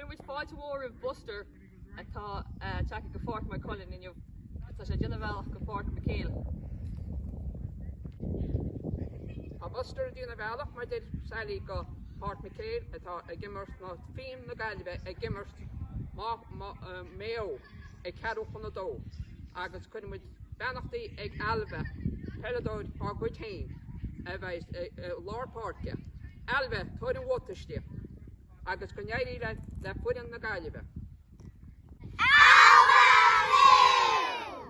Cuireann muid fáilte mhór roimh Buster atá tagtha go Pháirc Maigh Cuilinn inniu. Tá sé ag déanamh a bhealach go Pháirc McHale. Tá Buster ag déanamh a bhealach, mar a deir Sally, go Páirc McHale atá ag imirt nó Finn na Gaillimhe ag imirt Maigh Eo ag ceathrú chun a dó agus cuireann muid beannachtaí ag Ailbhe, peileadóir dár gcuid féin a bheidh i lár páirce. Ailbhe, tabhair an bhuatais di agus go n-éirí le foireann na Gaillimhe. Ailbhe Abú!